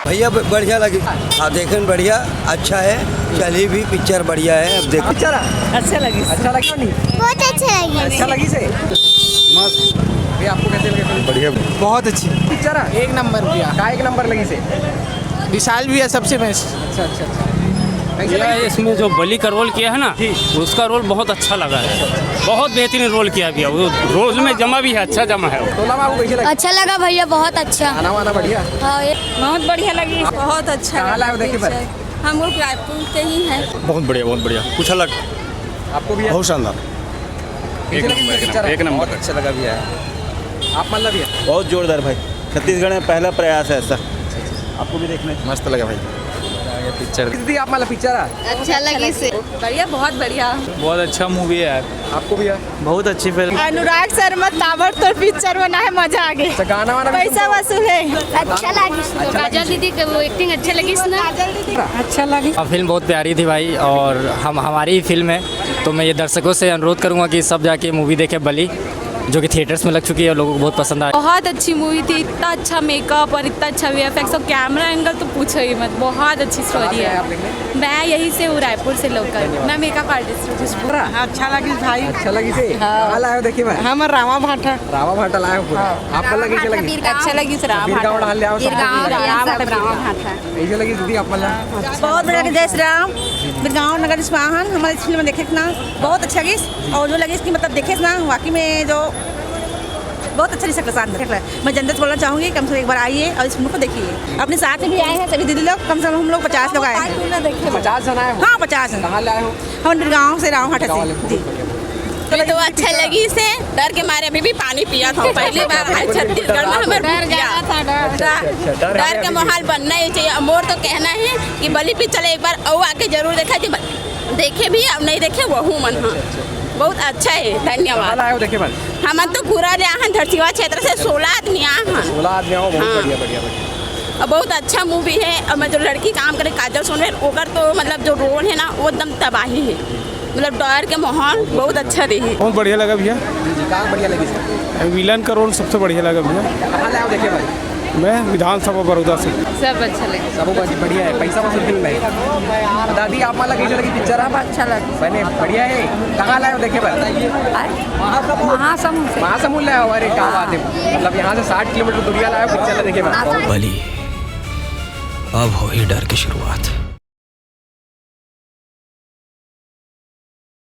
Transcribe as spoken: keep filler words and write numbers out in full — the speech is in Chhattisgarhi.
भैया ब- बढ़िया लगी। हाँ, देखे में बढ़िया, अच्छा है। चली भी, पिक्चर बढ़िया है। अब देखो। पिक्चर है? अच्छा लगी। अच्छा लगी नहीं? बहुत अच्छा लगी। अच्छा लगी से? मस्त। ये आपको कैसे लगे फिल्म? बढ़िया। बहुत अच्छी। पिक्चर है? एक नंबर भैया। का एक नंबर लगी से? विशाल भी है सबसे बेस्ट। अच्छा, अच्छा, अच्छा। कैसे भैया, लगी? इसमें जो बली का रोल किया है ना, उसका रोल बहुत अच्छा लगा है। बहुत बेहतरीन रोल किया भैया। वो रोल में जमा भी है, अच्छा जमा है वो। टोला बाबू कैसे लगी? अच्छा लगा भैया, बहुत अच्छा। खाना वाना बढ़िया? हाँ, ये बहुत बढ़िया लगी। बहुत अच्छा कहाँ लाए हो देखे पर? हम लोग रायपुर के ही हैं। बहुत बढ़िया, बहुत बढ़िया, कुछ अलग। आपको भी बहुत शानदार। कैसे लगी पिक्चर? एक नंबर। बहुत अच्छा लगा भैया। आप मतलब भैया? बहुत जोरदार भाई, छत्तीसगढ़ में पहला प्रयास है ऐसा। आपको भी देखना है। मस्त लगा भाई। पिक्चर दीदी, आप मतलब पिक्चर है? अच्छा लगी से। बढ़िया, बहुत बढ़िया। बहुत अच्छा मूवी है यार। आपको भी है? बहुत अच्छी फिल्म। अनुराग शर्मा ताबड़तोड़ पिक्चर बना है, मजा आ गई। अच्छा, गाना वाना भी पैसा वसूल है। अच्छा लगी। काजल दीदी का वो एक्टिंग अच्छी लगी इसमें। अच्छा लगी। फिल्म बहुत प्यारी थी भाई, और हम हमारी ही फिल्म है, तो मैं ये दर्शकों से अनुरोध करूंगा कि सब जाके मूवी देखें बली, जो कि थिएटर्स में लग चुकी है और लोगों को बहुत पसंद आया। बहुत अच्छी मूवी थी। इतना अच्छा मेकअप और इतना अच्छा वीएफएक्स और कैमरा एंगल तो पूछो ही मत। बहुत अच्छी स्टोरी है। मैं यहीं से हूँ, रायपुर से लोकल। मैं मेकअप आर्टिस्ट हूँ। अच्छा लगी भाई। अच्छा लगी से? कहाँ लाए हो देखिए मैं? हम रामा भाटा। रामा भाटा लाए हो पूरा। आप मतलब कैसे लगी? अच्छा लगी सर। बीरगांव डाल ले आओ सब। कैसे लगी दीदी आप मतलब? बहुत बढ़िया लगे। जय श्री राम। बीरगांव नगर स्वाहन हमारे फिल्म देखे ना, बहुत अच्छा लगी। और जो लगे इसकी मतलब देखे ना, वाकई में जो बहुत अच्छा रिसर्च पसंद देख रहा है। मैं जनता से बोलना चाहूँगी, कम से कम एक बार आइए और इस फिल्म को देखिए। अपने साथ में भी आए हैं सभी दीदी लोग, कम से कम हम लोग पचास लोग आए हैं। पचास जन आए हो? हाँ, पचास जन। कहाँ लाए हो? हम बीरगांव से, राम भाटा से। जी। चलो, तो अच्छा लगी इसे, डर के मारे अभी भी पानी पिया था। पहली बार आए छत्तीसगढ़ में, हमें डर गया था। डर, डर के माहौल बनना ही चाहिए। और मोर तो कहना है कि बली पिक्चर एक बार और आके जरूर देखा जी। देखे भी और नहीं देखे, वहू मन। हाँ, बहुत अच्छा है। कहाँ धन्यवाद। लाए हो देखे बन? हमन तो पूरा ले आहन धरसीवा क्षेत्र से, सोलह आदमी आहन। सोलह आदमी आओ, बहुत हाँ। बढ़िया, बढ़िया, बढ़िया। और बहुत अच्छा मूवी है। और मैं जो लड़की काम करे काजल सोनवणे, ओकर तो मतलब जो रोल है ना, वो एकदम तबाही है। मतलब डर के माहौल बहुत अच्छा रही। बहुत बढ़िया लगा भैया। जी, जी, कहाँ बढ़िया लगी सर? विलन का रोल सबसे बढ़िया लगा भैया। कहाँ लाए हो देखे बन? मैं विधानसभा बड़ौदा से। सब अच्छा लगे। सब बहुत बढ़िया है, पैसा वसूल फिल्म है। दादी, आप मतलब कैसे लगी पिक्चर? आप अच्छा लगा। बने बढ़िया है। कहाँ लाए हो देखे बन? महासमुंद से। महासमुंद लाए हो? अरे क्या बात है, मतलब यहाँ से साठ किलोमीटर दूरिया लाए हो पिक्चर देखे बन। बली, अब होही डर के शुरुआत।